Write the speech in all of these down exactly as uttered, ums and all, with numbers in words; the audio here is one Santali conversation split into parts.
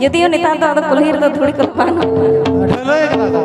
ᱡᱩᱫᱤᱭᱳ ᱱᱮᱛᱟᱨ ᱫᱚ ᱟᱫᱚ ᱠᱩᱞᱦᱤ ᱨᱮᱫᱚ ᱫᱷᱩᱲᱤ ᱠᱚ ᱵᱟᱹᱱᱩᱜᱼᱟ᱾ ᱰᱷᱟᱹᱞᱟᱹᱭ ᱠᱟᱱᱟ ᱠᱚ᱾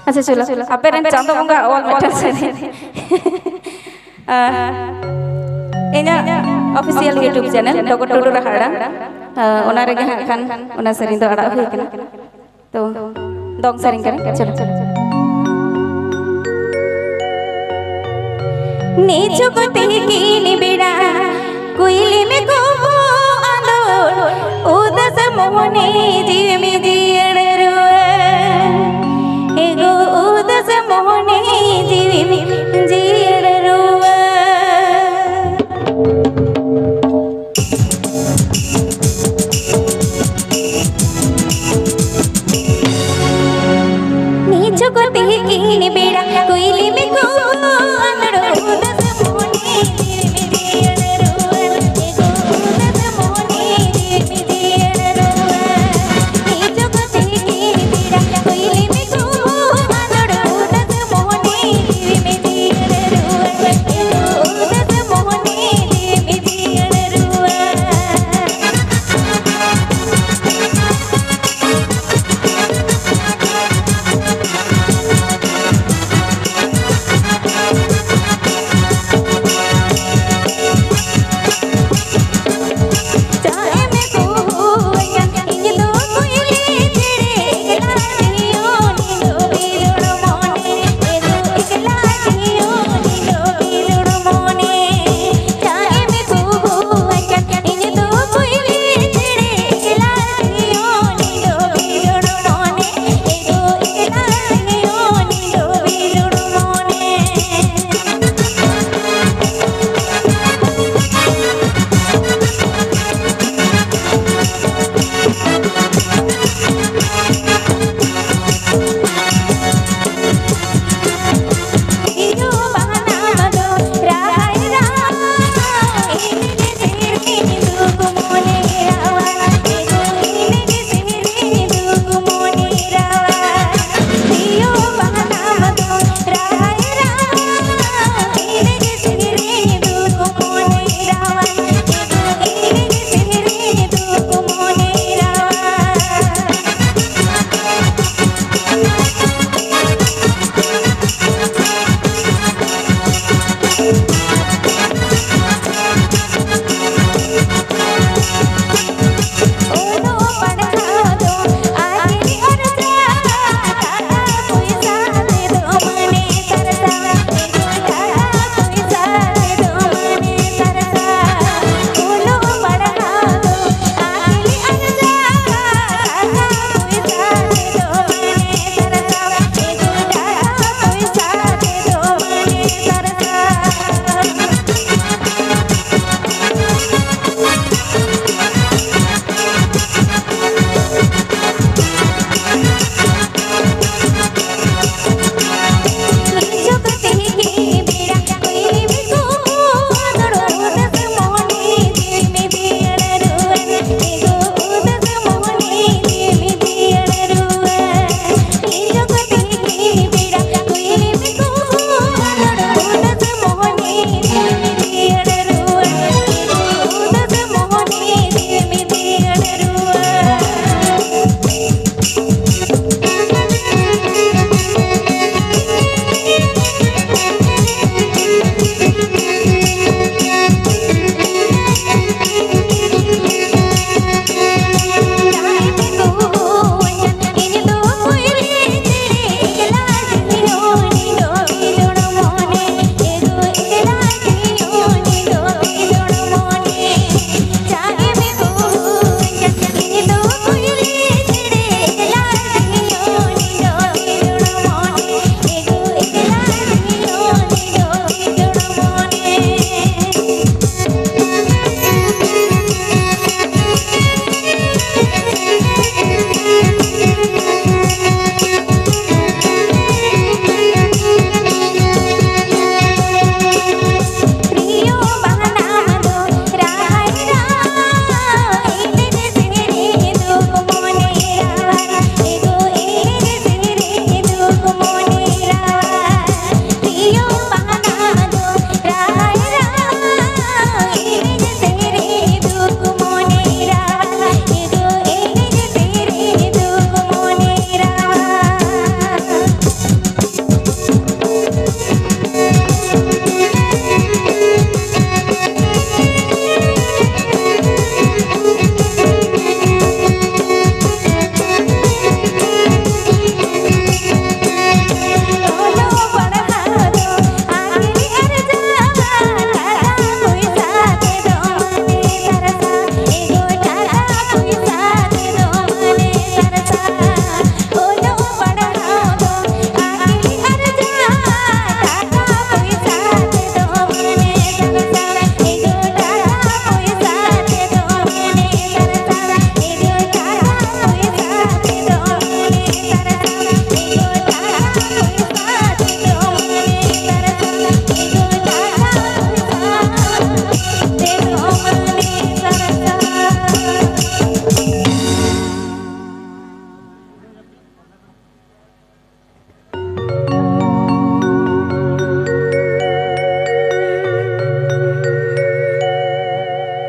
ᱟᱪᱪᱷᱟ, ᱪᱚᱞᱚ, ᱟᱯᱮ ᱨᱮᱱ ᱪᱟᱸᱫᱚ ᱵᱚᱸᱜᱟ ᱚᱞ ᱢᱤᱫᱴᱟᱝ ᱥᱮᱨᱮᱧ᱾ ᱟᱨ ᱤᱧᱟᱹᱜ ᱚᱯᱷᱤᱥᱤᱭᱟᱞ YouTube ᱪᱮᱱᱮᱞ ᱰᱚᱜᱚᱨ ᱴᱩᱰᱩ ᱨᱟᱦᱟᱲᱟ, ᱟᱨ ᱚᱱᱟ ᱨᱮᱜᱮ ᱦᱟᱸᱜ ᱠᱷᱟᱱ ᱚᱱᱟ ᱥᱮᱨᱮᱧ ᱫᱚ ᱟᱲᱟᱜ ᱦᱩᱭ ᱠᱟᱱᱟ᱾ ᱛᱚ ᱫᱚᱝ ᱥᱮᱨᱮᱧ ᱠᱟᱱᱟ, ᱪᱚᱞᱚ᱾ ᱱᱤᱪᱩ ᱠᱚ ᱛᱤᱠᱤᱱ ᱵᱮᱲᱟ ᱠᱩᱭᱞᱤ ᱢᱮ ᱠᱚ ᱟᱸᱫᱳᱲ, ᱩᱫᱟᱹᱥ ᱢᱚᱱᱮ ᱡᱤᱣᱤ ᱡᱤᱭᱟᱹᱲ ᱨᱩᱣᱟᱹᱲ᱾ ᱮᱜᱳ ᱩᱫᱟᱹᱥ ᱢᱚᱱᱮ ᱡᱤᱣᱤ ᱡᱤᱭᱟᱹᱲ ᱨᱩᱣᱟᱹᱲ᱾ ᱱᱤᱪᱩ ᱠᱚ ᱛᱤᱠᱤᱱ ᱵᱮᱲᱟ ᱠᱩᱭᱞᱤ ᱢᱮ ᱠᱚ ᱟᱸᱫᱳᱲ, ᱩᱫᱟᱹᱥ ᱢᱚᱱᱮ ᱡᱤᱣᱤ ᱡᱤᱭᱟᱹᱲ ᱨᱩᱣᱟᱹᱲ᱾ ᱮᱜᱳ ᱩᱫᱟᱹᱥ ᱢᱚᱱᱮ ᱡᱤᱣᱤ ᱡᱤᱭᱟᱹᱲ ᱨᱩᱣᱟᱹᱲ᱾ ᱱᱤᱪᱩ ᱠᱚ ᱛᱤᱠᱤᱱ ᱵᱮᱲᱟ ᱠᱩᱭᱞᱤ ᱢᱮ ᱠᱚ ᱟᱸᱫᱳᱲ, ᱩᱫᱟᱹᱥ ᱢᱚᱱᱮ ᱡᱤᱣᱤ ᱡᱤᱭᱟᱹᱲ ᱨᱩᱣᱟᱹᱲ᱾ ᱮᱜᱳ ᱩᱫᱟᱹᱥ ᱢᱚᱱᱮ ᱡᱤᱣᱤ ᱡᱤᱭᱟᱹᱲ ᱨᱩᱣᱟᱹᱲ᱾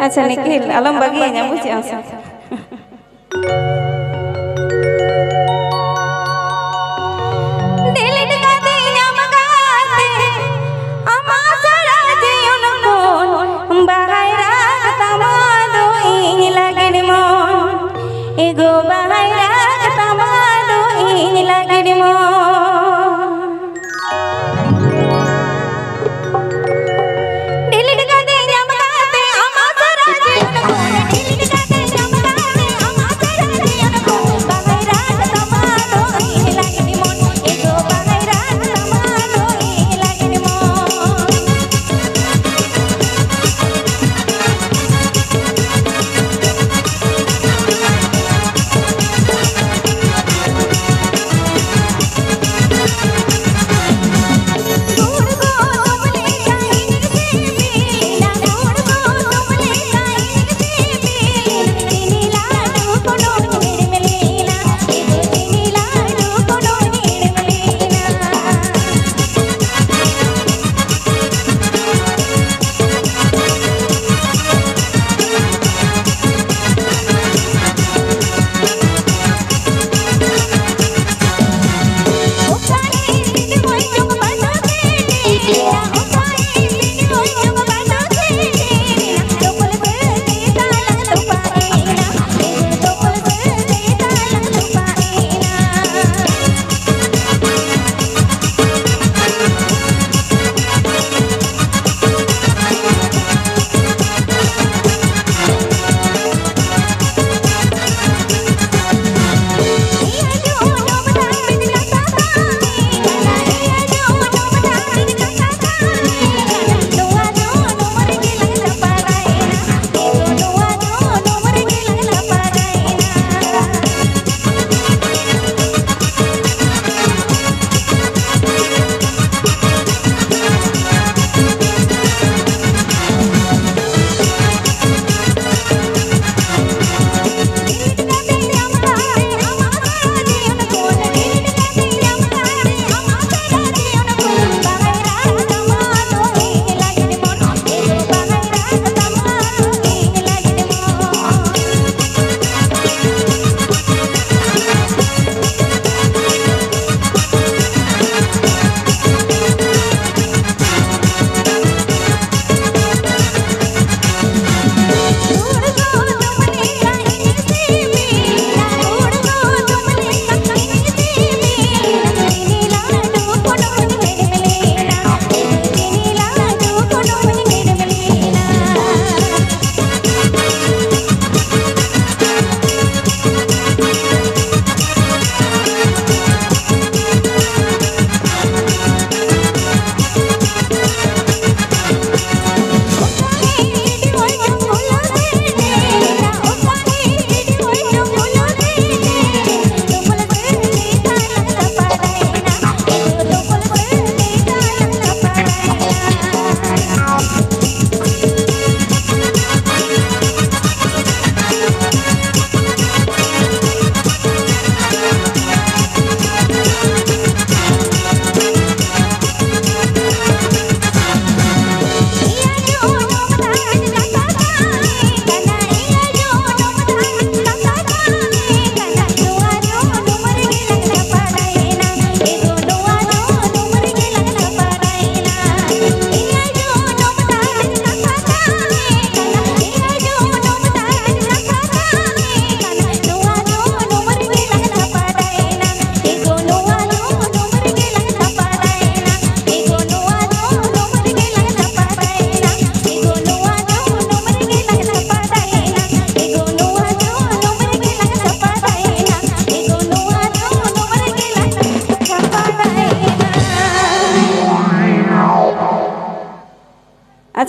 ᱟᱪᱪᱷᱟ ᱱᱤᱠᱷᱤᱞ, ᱟᱞᱚᱢ ᱵᱟᱹᱜᱤᱭᱟᱹᱧᱟ, ᱵᱩᱡᱽ ᱮᱫᱟᱢ ᱥᱮ? delete ᱠᱟᱛᱮᱧ ᱧᱟᱢ ᱠᱟᱛᱮ ᱟᱢᱟᱜ ᱥᱟᱨᱟ ᱡᱤᱭᱚᱱ ᱠᱷᱚᱱ ᱵᱟᱦᱟᱭ ᱨᱟᱜᱽ ᱛᱟᱢᱟ ᱫᱚ ᱤᱧ ᱞᱟᱹᱜᱤᱫ ᱢᱚᱱ, ᱮᱜᱳ ᱵᱟᱦᱟᱭ ᱨᱟᱜᱽ ᱛᱟᱢᱟ ᱫᱚ ᱤᱧ ᱞᱟᱹᱜᱤᱫ ᱢᱚᱱ᱾ delete ᱠᱟᱛᱮ ᱧᱟᱢ ᱠᱟᱛᱮ ᱟᱢᱟᱜ ᱥᱟᱨᱟ ᱡᱤᱭᱚᱱ ᱠᱷᱚᱱ, delete ᱠᱟᱛᱮ ᱧᱟᱢ ᱠᱟᱛᱮ ᱟᱢᱟᱜ ᱥᱟᱨᱟ ᱡᱤᱭᱚᱱ ᱠᱷᱚᱱ ᱵᱟᱦᱟᱭ ᱨᱟᱜᱽ ᱛᱟᱢᱟ ᱫᱚ ᱤᱧ ᱞᱟᱹᱜᱤᱫ ᱢᱚᱱ, ᱮᱜᱳ ᱵᱟᱦᱟᱭ ᱨᱟᱜᱽ ᱛᱟᱢᱟ ᱫᱚ ᱤᱧ ᱞᱟᱹᱜᱤᱫ ᱢᱚᱱ᱾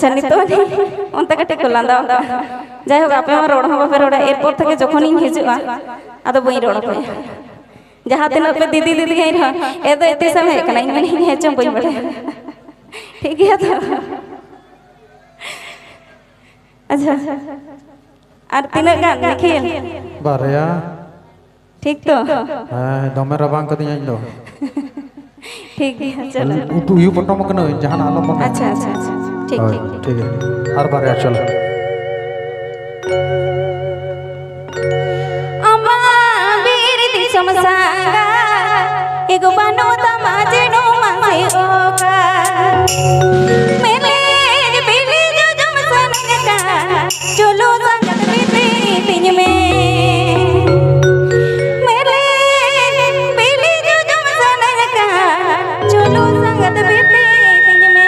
ᱟᱪᱪᱷᱟ, ᱱᱤᱛᱚᱜ ᱚᱱᱛᱮ ᱠᱟᱹᱴᱤᱡ ᱠᱚ ᱞᱟᱸᱫᱟ᱾ ᱡᱟᱭᱦᱳᱠ, ᱟᱯᱮ ᱢᱟ ᱨᱚᱲ ᱦᱚᱸ ᱵᱟᱯᱮ ᱨᱚᱲᱟ, ᱮᱨᱯᱚᱨ ᱛᱷᱮᱠᱮ ᱡᱚᱠᱷᱚᱱᱤᱧ ᱦᱤᱡᱩᱜᱼᱟ, ᱟᱫᱚ ᱵᱟᱹᱧ ᱨᱚᱲ ᱟᱯᱮᱭᱟ᱾ ᱡᱟᱦᱟᱸ ᱛᱤᱱᱟᱹᱜ ᱯᱮ ᱫᱤᱫᱤ ᱫᱤᱫᱤ ᱜᱮ ᱨᱮᱦᱚᱸ, "ᱮ ᱫᱟᱹᱭ, ᱛᱤᱥᱮᱢ ᱦᱮᱡ ᱠᱟᱱᱟ?" ᱤᱧ ᱢᱮᱱᱟᱹᱧ, "ᱦᱮᱸ ᱪᱚᱝ, ᱵᱟᱹᱧ ᱵᱟᱲᱟᱭᱟ᱾" ᱴᱷᱤᱠ ᱜᱮᱭᱟ ᱛᱚ? ᱟᱪᱪᱷᱟ, ᱟᱨ ᱛᱤᱱᱟᱹᱜ ᱜᱟᱱ, ᱱᱤᱠᱷᱤᱞ? ᱵᱟᱨᱭᱟ᱾ ᱴᱷᱤᱠ ᱛᱚ? ᱦᱮᱸ, ᱫᱚᱢᱮ ᱨᱟᱵᱟᱝ ᱠᱟᱹᱫᱤᱧᱟ ᱤᱧ ᱫᱚ᱾ ᱴᱷᱤᱠ ᱜᱮᱭᱟ, ᱪᱚᱞᱚ᱾ ᱩᱛᱩ ᱩᱭᱩ ᱯᱚᱴᱚᱢ ᱟᱠᱟᱱᱟᱹᱧ, ᱡᱟᱦᱟᱱᱟᱜ ᱟᱞᱚᱢ ᱢᱚᱱᱮᱭᱟ᱾ ᱟᱪᱪᱷᱟ, ᱟᱪᱪᱷᱟ, ᱟᱪᱪᱷᱟ, ᱴᱷᱤᱠ, ᱦᱳᱭ, ᱴᱷᱤᱠ᱾ ᱴᱷᱤᱠ ᱜᱮᱭᱟ᱾ ᱟᱨ ᱵᱟᱨᱭᱟ, ᱪᱚᱞᱚ᱾ ᱟᱢᱟᱜ ᱵᱤᱨ ᱫᱤᱥᱚᱢ ᱥᱟᱸᱜᱟ, ᱮᱜᱳ ᱵᱟᱹᱱᱩᱜ ᱛᱟᱢᱟ ᱡᱮᱱᱚ ᱢᱟᱥᱮ ᱚᱠᱟ᱾ ᱢᱮᱱᱮᱫ ᱵᱤᱞᱤ ᱡᱚᱡᱚᱢ ᱥᱟᱱᱟᱧ ᱠᱟᱱ, ᱪᱚᱞᱚ ᱥᱟᱸᱜᱟᱛ ᱵᱤᱞᱤ ᱛᱤᱧ ᱢᱮ᱾ ᱢᱮᱱᱮᱫ ᱵᱤᱞᱤ ᱡᱚᱡᱚᱢ ᱥᱟᱱᱟᱧ ᱠᱟᱱ, ᱪᱚᱞᱚ ᱥᱟᱸᱜᱟᱛ ᱵᱤᱞᱤ ᱛᱤᱧ ᱢᱮ᱾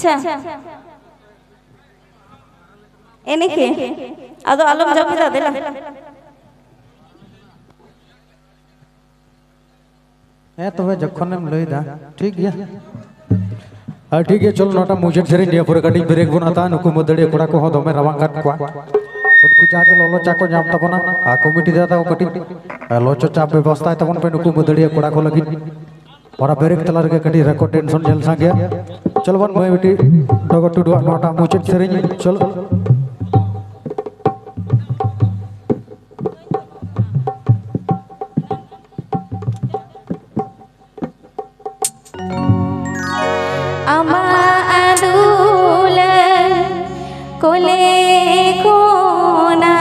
ᱟᱪᱪᱷᱟ, ᱮᱱᱮᱠᱷᱮ ᱟᱫᱚ ᱟᱞᱚᱢ ᱡᱟᱹᱯᱤᱫᱟ, ᱫᱮᱞᱟ᱾ ᱦᱮᱸ, ᱛᱚᱵᱮ ᱡᱚᱠᱷᱚᱱᱮᱢ ᱞᱟᱹᱭᱫᱟ, ᱴᱷᱤᱠ ᱜᱮᱭᱟ᱾ ᱟᱨ ᱴᱷᱤᱠ ᱜᱮᱭᱟ, ᱪᱚᱞᱚ, ᱱᱚᱣᱟᱴᱟᱜ ᱢᱩᱪᱟᱹᱫ ᱥᱮᱨᱮᱧ ᱱᱤᱭᱟᱹ ᱯᱚᱨᱮ ᱠᱟᱹᱴᱤᱡ ᱵᱨᱮᱠ ᱵᱚᱱ ᱦᱟᱛᱟᱣᱟ᱾ ᱱᱩᱠᱩ ᱢᱟᱹᱫᱟᱹᱲᱤᱭᱟᱹ ᱠᱚᱲᱟ ᱠᱚᱦᱚᱸ ᱫᱚᱢᱮ ᱨᱟᱵᱟᱝ ᱠᱟᱫ ᱠᱚᱣᱟ᱾ ᱩᱱᱠᱩ ᱡᱟᱜᱮ ᱞᱚᱞᱚ ᱪᱟ ᱠᱚ ᱧᱟᱢ ᱛᱟᱵᱚᱱᱟ, ᱟᱨ ᱠᱚᱢᱤᱴᱤ ᱫᱟᱫᱟ ᱠᱚ ᱠᱟᱹᱴᱤᱡ ᱞᱚᱞᱚ ᱪᱟ ᱵᱮᱵᱚᱥᱛᱷᱟᱭ ᱛᱟᱵᱚᱱ ᱯᱮ ᱱᱩᱠᱩ ᱢᱟᱹᱫᱟᱹᱲᱤᱭᱟᱹ ᱠᱚᱲᱟ ᱠᱚ ᱞᱟᱹᱜᱤᱫ᱾ ᱚᱱᱟ ᱵᱨᱮᱠ ᱛᱟᱞᱟ ᱨᱮᱜᱮ ᱠᱟᱹᱴᱤᱡ ᱨᱮᱠᱚᱨᱰ ᱴᱮᱱᱥᱚᱱ ᱧᱮᱞ ᱥᱟᱸᱜᱮᱭᱟ᱾ ᱪᱚᱞᱚ ᱵᱚᱱ ᱢᱟᱹᱭ ᱵᱤᱴᱤ ᱰᱚᱜᱚᱨ ᱴᱩᱰᱩᱣᱟᱜ ᱱᱚᱣᱟᱴᱟᱜ ᱢᱩᱪᱟᱹᱫ ᱥᱮᱨᱮᱧ, ᱪᱚᱞᱚ᱾ ᱟᱢᱟᱜ ᱫᱩᱞᱟᱹᱲ ᱠᱚᱞᱮ ᱠᱷᱚᱱᱟ,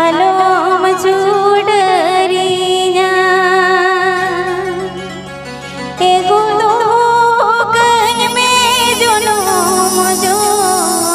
ᱟᱞᱚᱢ ᱪᱩᱰᱟᱹᱨᱤᱧᱟ᱾ ᱮ ᱜᱚ, ᱫᱚᱦᱚ ᱠᱟᱹᱧ ᱢᱮ ᱡᱚᱱᱚᱢ ᱡᱚᱱᱚᱢ᱾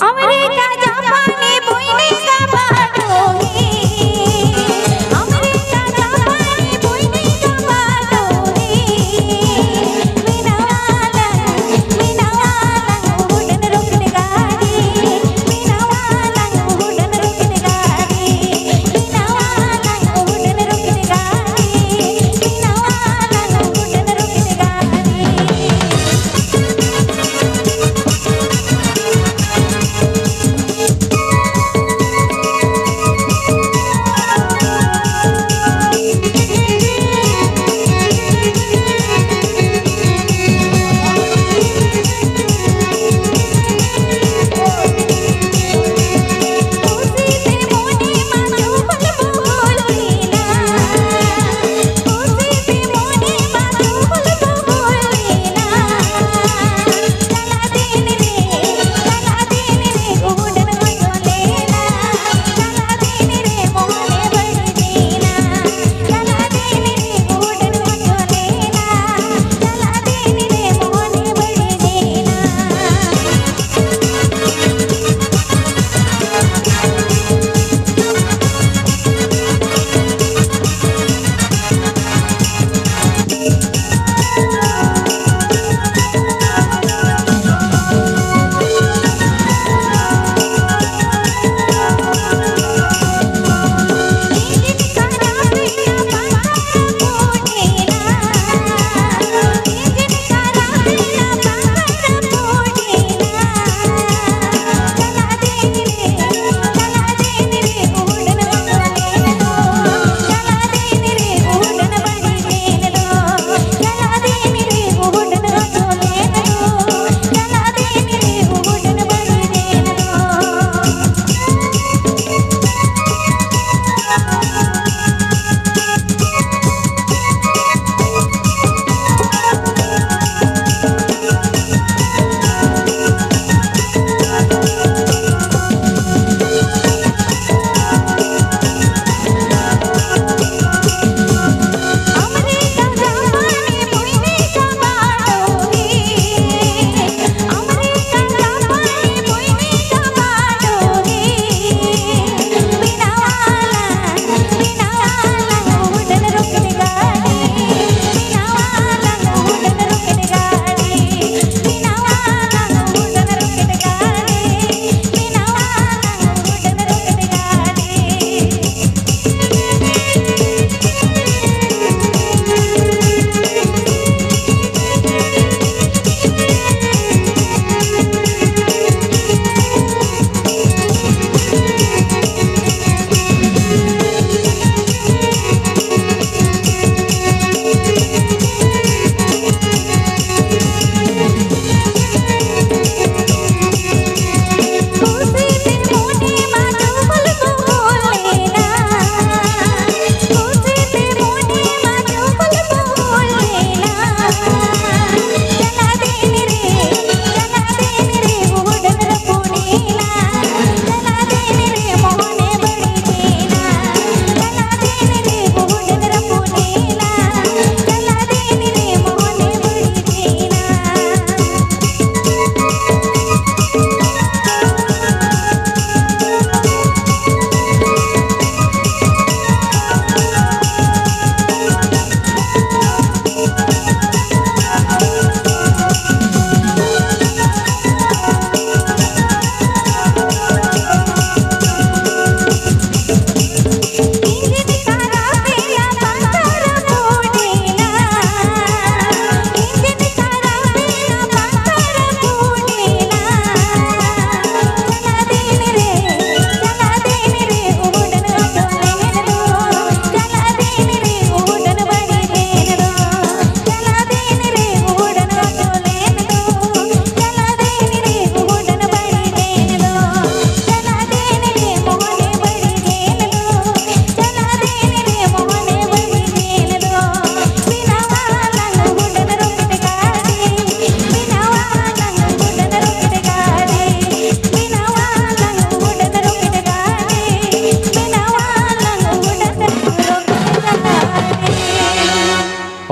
अमेरिका, जापानी, बोइने का बाडोही। अमेरिका, जापानी, बोइने का बाडोही। मिनावाला, मिनावाला, उडन rocket गाड़ी। मिनावाला, उडन rocket गाड़ी। मिनावाला, उडन rocket गाड़ी। मिनावाला, उडन rocket गाड़ी।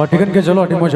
ᱴᱷᱤᱠᱟᱹᱱ ᱜᱮ, ᱪᱚᱞᱚ, ᱟᱹᱰᱤ ᱢᱚᱡᱽ᱾